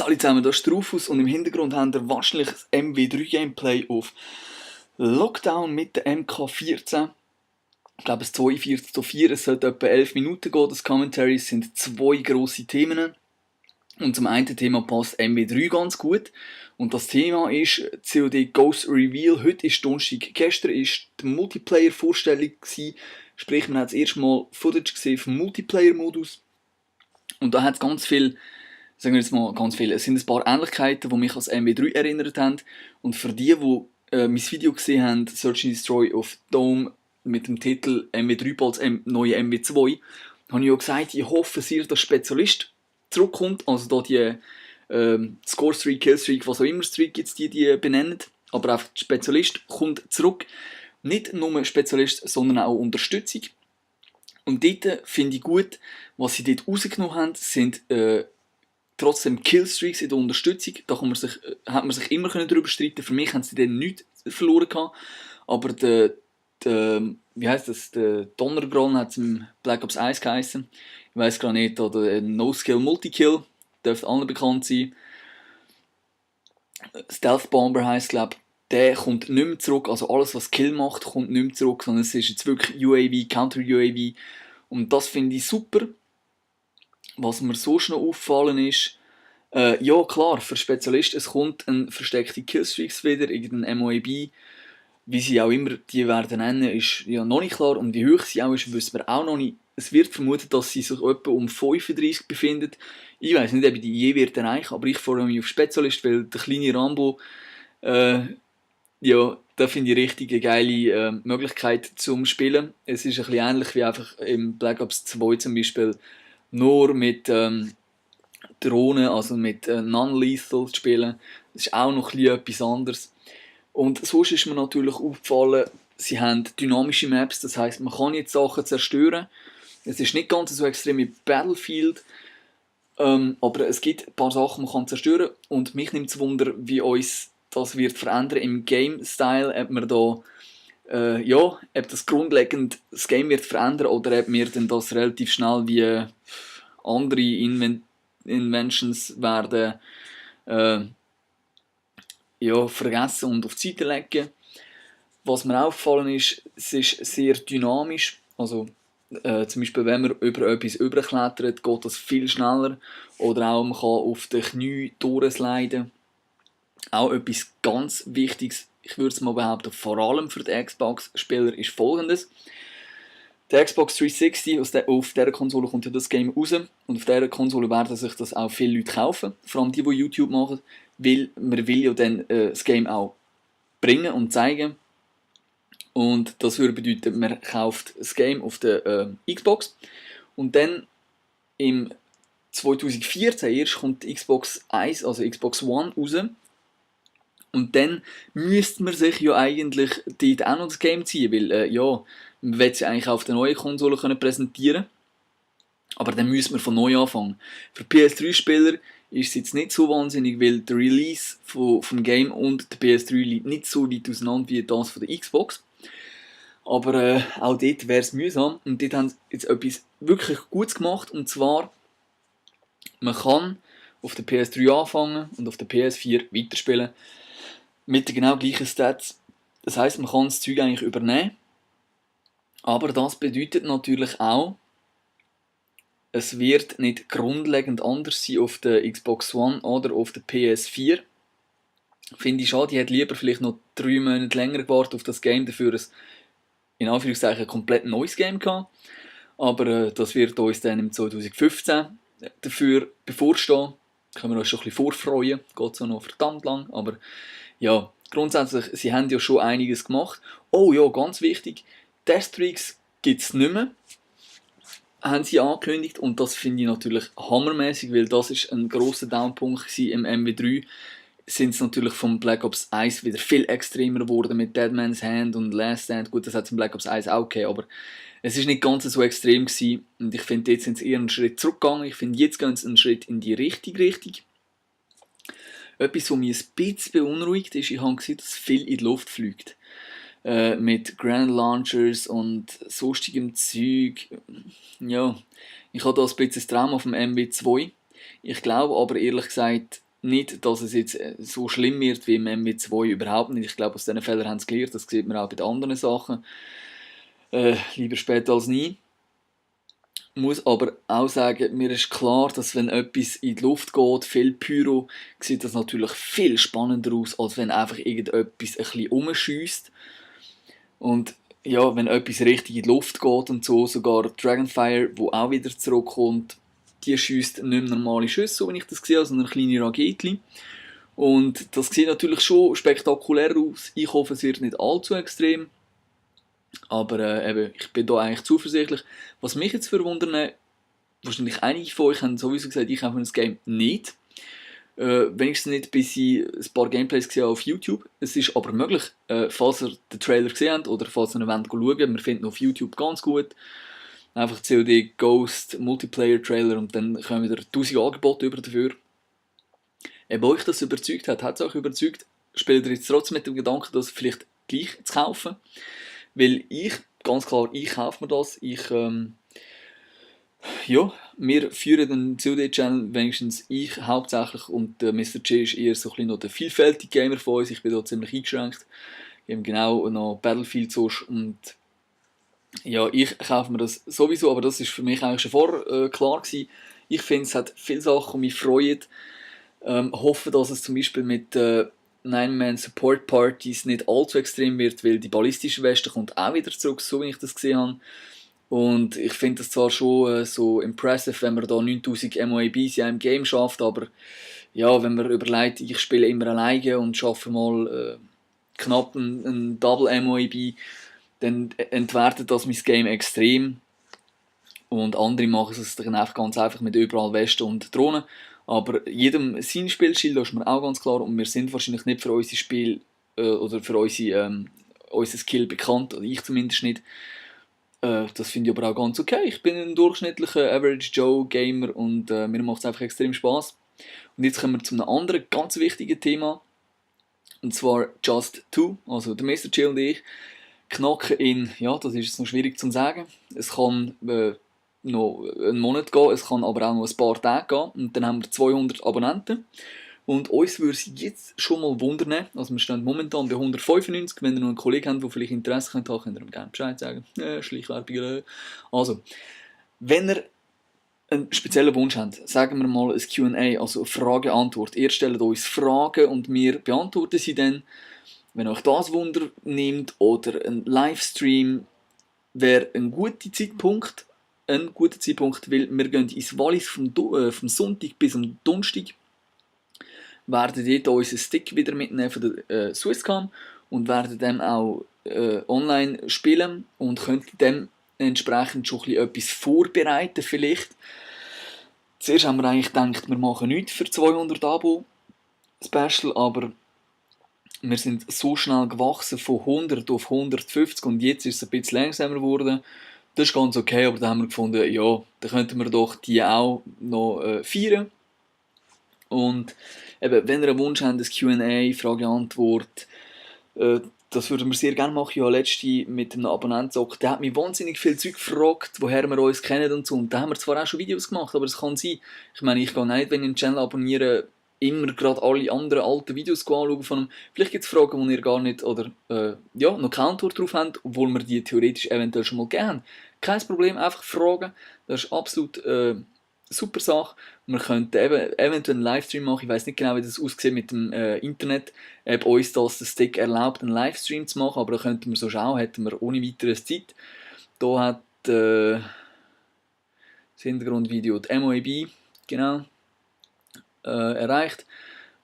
Salut zusammen, das ist der Rufus und im Hintergrund haben wir wahrscheinlich das MW3-Gameplay auf Lockdown mit der MK14. Ich glaube, es 42:4, es sollte etwa 11 Minuten gehen. Das Commentary sind zwei grosse Themen. Und zum einen Thema passt MW3 ganz gut. Und das Thema ist COD Ghost Reveal. Heute ist Donnerstag, gestern war die Multiplayer-Vorstellung. Sprich, man hat das erste Mal Footage gesehen vom Multiplayer-Modus. Und da hat es ganz viel, sagen wir jetzt mal ganz viel, es sind ein paar Ähnlichkeiten, die mich an MW3 erinnert haben. Und für die mein Video gesehen haben, Search and Destroy of Dome mit dem Titel MW3 bald neue MW2, habe ich auch gesagt, ich hoffe sehr, dass Spezialist zurückkommt, also da die Score-Streak, Kill-Streak, was auch immer Streak jetzt die benennen, aber einfach der Spezialist kommt zurück. Nicht nur Spezialist, sondern auch Unterstützung. Und dort finde ich gut, was sie dort rausgenommen haben, sind trotzdem Killstreaks in der Unterstützung. Da hat man sich immer darüber streiten. Für mich haben sie dann nichts verloren gehabt. Aber wie heisst das? Der Donnergron hat es im Black Ops 1 geheißen. Ich weiß gar nicht. Oder No-Skill Multi-Kill. Dürfte allen bekannt sein. Stealth Bomber heisst, glaube ich. Der kommt nicht mehr zurück. Also alles, was Kill macht, kommt nicht mehr zurück. Sondern es ist jetzt wirklich UAV, Counter-UAV. Und das finde ich super. Was mir so schnell auffallen ist, ja klar, für Spezialisten, es kommt ein versteckte Killstreaks wieder, irgendein MOAB, wie sie auch immer die werden nennen, ist ja noch nicht klar und wie hoch sie auch ist, wissen wir auch noch nicht. Es wird vermutet, dass sie sich etwa um 35 befindet. Ich weiß nicht, ob ich die je wird erreichen, aber ich freue mich auf Spezialist, weil der kleine Rambo, ja, da finde ich richtig eine geile Möglichkeit zum Spielen. Es ist ein bisschen ähnlich wie einfach im Black Ops 2 zum Beispiel, nur mit Drohnen, also mit Non-Lethal zu spielen. Das ist auch noch etwas anderes. Und sonst ist mir natürlich aufgefallen, sie haben dynamische Maps, das heisst, man kann jetzt Sachen zerstören. Es ist nicht ganz so extrem wie Battlefield, aber es gibt ein paar Sachen, die man kann zerstören. Und mich nimmt es Wunder, wie uns das wird verändern im Game-Style, ob wir da ja, ob das grundlegend das Game wird verändern oder ob wir dann das relativ schnell wie andere Inventions werden ja, vergessen und auf die Seite legen. Was mir aufgefallen ist, es ist sehr dynamisch. Also zum Beispiel, wenn man über etwas überklettert, geht das viel schneller. Oder auch man kann auf den Knie durchsliden. Auch etwas ganz Wichtiges, ich würde es mal behaupten, vor allem für die Xbox-Spieler ist folgendes. Der Xbox 360, auf dieser Konsole kommt ja das Game raus. Und auf dieser Konsole werden sich das auch viele Leute kaufen. Vor allem die YouTube machen. Weil man will ja dann das Game auch bringen und zeigen. Und das würde bedeuten, man kauft das Game auf der Xbox. Und dann im 2014 erst kommt die Xbox 1, also Xbox One, raus. Und dann müsste man sich ja eigentlich dort auch noch das Game ziehen, weil ja, man will es ja eigentlich auf der neuen Konsole präsentieren. Aber dann müssen wir von neu anfangen. Für PS3-Spieler ist es jetzt nicht so wahnsinnig, weil der Release vom Game und der PS3 liegt nicht so weit auseinander wie das von der Xbox. Aber auch dort wäre es mühsam. Und dort haben sie jetzt etwas wirklich Gutes gemacht. Und zwar, man kann auf der PS3 anfangen und auf der PS4 weiterspielen. Mit den genau gleichen Stats. Das heisst, man kann das Zeug eigentlich übernehmen. Aber das bedeutet natürlich auch, es wird nicht grundlegend anders sein auf der Xbox One oder auf der PS4. Finde ich schade, ich hätte lieber vielleicht noch 3 Monate länger gewartet auf das Game, dafür ein in Anführungszeichen komplett neues Game gehabt. Aber das wird uns dann im 2015 dafür bevorstehen. Können wir uns schon ein bisschen vorfreuen. Geht so noch verdammt lang. Aber ja, grundsätzlich, sie haben ja schon einiges gemacht. Oh ja, ganz wichtig, Deathstreaks gibt es nicht mehr. Haben sie angekündigt und das finde ich natürlich hammermäßig, weil das ist ein grosser Downpunkt im MW3. Sind es natürlich vom Black Ops 1 wieder viel extremer geworden mit Dead Man's Hand und Last Stand. Gut, das hat es im Black Ops 1 auch gegeben, aber es ist nicht ganz so extrem gewesen. Und ich finde, jetzt sind sie eher einen Schritt zurückgegangen. Ich finde, jetzt gehen sie einen Schritt in die richtige Richtung. Etwas, was mich ein bisschen beunruhigt ist, ich habe gesehen, dass viel in die Luft fliegt. Mit Grand Launchers und sonstigem Zeug. Ja, ich habe da ein bisschen das Trauma vom MW2. Ich glaube aber ehrlich gesagt, nicht, dass es jetzt so schlimm wird wie im MW2, überhaupt nicht. Ich glaube, aus diesen Fällen haben sie gelernt, das sieht man auch bei den anderen Sachen. Lieber spät als nie. Muss aber auch sagen, mir ist klar, dass wenn etwas in die Luft geht, viel Pyro, sieht das natürlich viel spannender aus, als wenn einfach irgendetwas ein bisschen rumschiesst. Und ja, wenn etwas richtig in die Luft geht und so, sogar Dragonfire, wo auch wieder zurückkommt, die schiesst nicht mehr normale Schüsse, so wie ich das sehe, sondern kleine Raketchen. Und das sieht natürlich schon spektakulär aus. Ich hoffe, es wird nicht allzu extrem. Aber eben, ich bin da eigentlich zuversichtlich. Was mich jetzt verwundert, wahrscheinlich einige von euch haben sowieso gesagt, ich habe das Game nicht. Wenigstens nicht, bis ich ein paar Gameplays gesehen habe auf YouTube. Es ist aber möglich, falls ihr den Trailer gesehen habt oder falls ihr ihn schauen wollt, wir finden ihn auf YouTube ganz gut. Einfach COD Ghost Multiplayer Trailer und dann kommen wieder 1000 Angebote über dafür. Ob euch das überzeugt hat, hat es euch überzeugt, spielt ihr jetzt trotzdem mit dem Gedanken, das vielleicht gleich zu kaufen. Weil ich, ganz klar, ich kaufe mir das. Ja, wir führen den COD-Channel, wenigstens ich hauptsächlich, und Mr. J ist eher so ein bisschen noch der vielfältige Gamer von uns. Ich bin da ziemlich eingeschränkt. Eben genau noch Battlefield sonst und ja, ich kaufe mir das sowieso, aber das ist für mich eigentlich schon vorher klar gewesen. Ich finde, es hat viele Sachen, die mich freuen. Hoffe, dass es zum Beispiel mit Nine-Man-Support-Parties nicht allzu extrem wird, weil die ballistische Weste kommt auch wieder zurück, so wie ich das gesehen habe. Und ich finde das zwar schon so impressive, wenn man da 9000 MOABs in einem Game schafft, aber ja, wenn man überlegt, ich spiele immer alleine und schaffe mal knapp ein Double MOAB, dann entwertet das mein Game extrem. Und andere machen es dann einfach ganz einfach mit überall Westen und Drohnen. Aber jedem sein Spielstil, das ist mir auch ganz klar. Und wir sind wahrscheinlich nicht für unser Spiel oder für unser Skill bekannt, oder ich zumindest nicht. Das finde ich aber auch ganz okay. Ich bin ein durchschnittlicher Average Joe Gamer und mir macht es einfach extrem Spaß. Und jetzt kommen wir zu einem anderen ganz wichtigen Thema. Und zwar Just 2, also der Mr. Chill und ich knacken in, ja, das ist jetzt noch schwierig zu sagen. Es kann noch einen Monat gehen, es kann aber auch noch ein paar Tage gehen. Und dann haben wir 200 Abonnenten. Und uns würde es jetzt schon mal wundern, also wir stehen momentan bei 195, wenn ihr noch einen Kollegen habt, der vielleicht Interesse könnte haben, könnt ihr ihm gerne Bescheid sagen. Schleichwerbung. Also, wenn ihr einen speziellen Wunsch habt, sagen wir mal ein Q&A, also Frage-Antwort. Ihr stellt uns Fragen und wir beantworten sie dann. Wenn euch das Wunder nimmt oder ein Livestream, wäre ein guter Zeitpunkt, weil wir gehen ins Wallis vom Sonntag bis am Donnerstag, werden dort unseren Stick wieder mitnehmen von der Swisscom und werden dann auch online spielen und könnten dann entsprechend schon etwas vorbereiten vielleicht. Zuerst haben wir eigentlich gedacht, wir machen nichts für 200 Abo Special, aber wir sind so schnell gewachsen von 100 auf 150 und jetzt ist es ein bisschen langsamer geworden. Das ist ganz okay, aber dann haben wir gefunden, ja, dann könnten wir doch die auch noch feiern. Und eben, wenn ihr einen Wunsch habt, ein Q&A, Frage-Antwort, das würden wir sehr gerne machen. Ich habe letztens mit einem Abonnenten gesagt, der hat mich wahnsinnig viel Zeug gefragt, woher wir uns kennen und so. Und da haben wir zwar auch schon Videos gemacht, aber es kann sein. Ich meine, ich gehe nicht, wenn ich einen Channel abonniere, immer gerade alle anderen alten Videos anschauen von ihm. Vielleicht gibt es Fragen, die ihr gar nicht oder ja, noch keine Antwort drauf habt, obwohl wir die theoretisch eventuell schon mal gerne. Kein Problem, einfach fragen. Das ist absolut super Sache. Wir könnten eben eventuell einen Livestream machen. Ich weiß nicht genau, wie das aussieht mit dem Internet, ob uns das der Stick erlaubt, einen Livestream zu machen, aber da könnten wir so schauen, hätten wir ohne weiteres Zeit. Da hat das Hintergrundvideo die MOAB, genau, erreicht.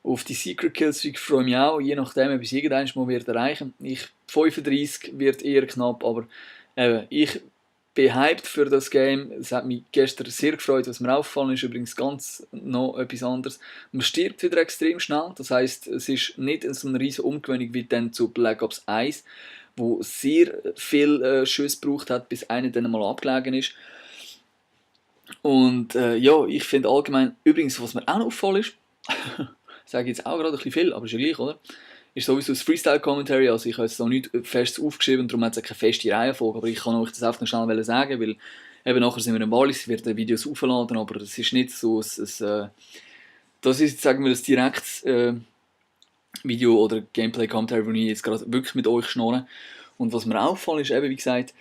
Auf die Secret Killstreak freue ich mich auch, je nachdem, ob ich es irgendwann mal wird erreichen. 35 wird eher knapp, aber ich bin hyped für das Game. Es hat mich gestern sehr gefreut, was mir aufgefallen ist. Übrigens ganz noch etwas anderes. Man stirbt wieder extrem schnell. Das heisst, es ist nicht so eine riesige Umgewöhnung wie dann zu Black Ops 1, wo sehr viel Schüsse gebraucht hat, bis einer dann mal abgelegen ist. Und ja, ich finde allgemein, übrigens, was mir auch noch auffällt ist, sage ich jetzt auch gerade ein bisschen viel, aber ist ja gleich, oder? Ist sowieso das Freestyle-Commentary, also ich habe jetzt noch nichts Festes aufgeschrieben, darum hat es keine feste Reihenfolge, aber ich kann euch das einfach noch schnell sagen, weil eben nachher sind wir im Wallis, werden Videos aufladen, aber es ist nicht so, dass das ist, sagen wir, das direktes Video oder Gameplay-Commentary, wo ich jetzt gerade wirklich mit euch schnorre. Und was mir auffällt, ist eben, wie gesagt,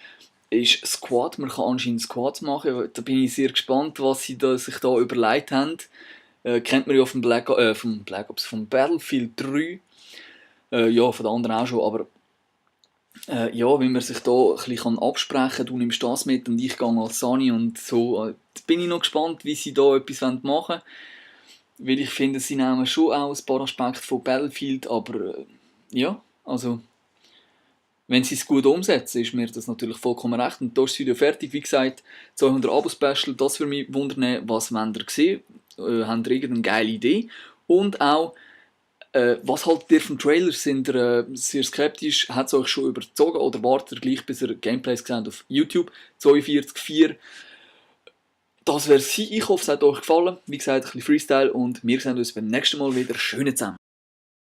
ist Squad. Man kann anscheinend Squads machen. Da bin ich sehr gespannt, was sie sich da überlegt haben. Kennt man ja vom Black Ops, vom Battlefield 3. Ja, von den anderen auch schon, aber ja, wenn man sich da ein bisschen absprechen kann, du nimmst das mit und ich gehe als Sani und so. Jetzt bin ich noch gespannt, wie sie da etwas machen wollen. Weil ich finde, sie nehmen schon auch ein paar Aspekte von Battlefield, aber ja, also wenn sie es gut umsetzen, ist mir das natürlich vollkommen recht. Und da ist das Video fertig. Wie gesagt, 200 Abo-Special, das würde mich wundern, was wollt ihr sehen? Habt ihr irgendeine geile Idee? Und auch, was haltet ihr vom Trailer? Sind ihr sehr skeptisch? Hat es euch schon überzogen? Oder wartet ihr gleich, bis ihr Gameplays gesehen auf YouTube? 42,4. Das wäre sie. Ich hoffe, es hat euch gefallen. Wie gesagt, ein bisschen Freestyle und wir sehen uns beim nächsten Mal wieder. Schönen zusammen.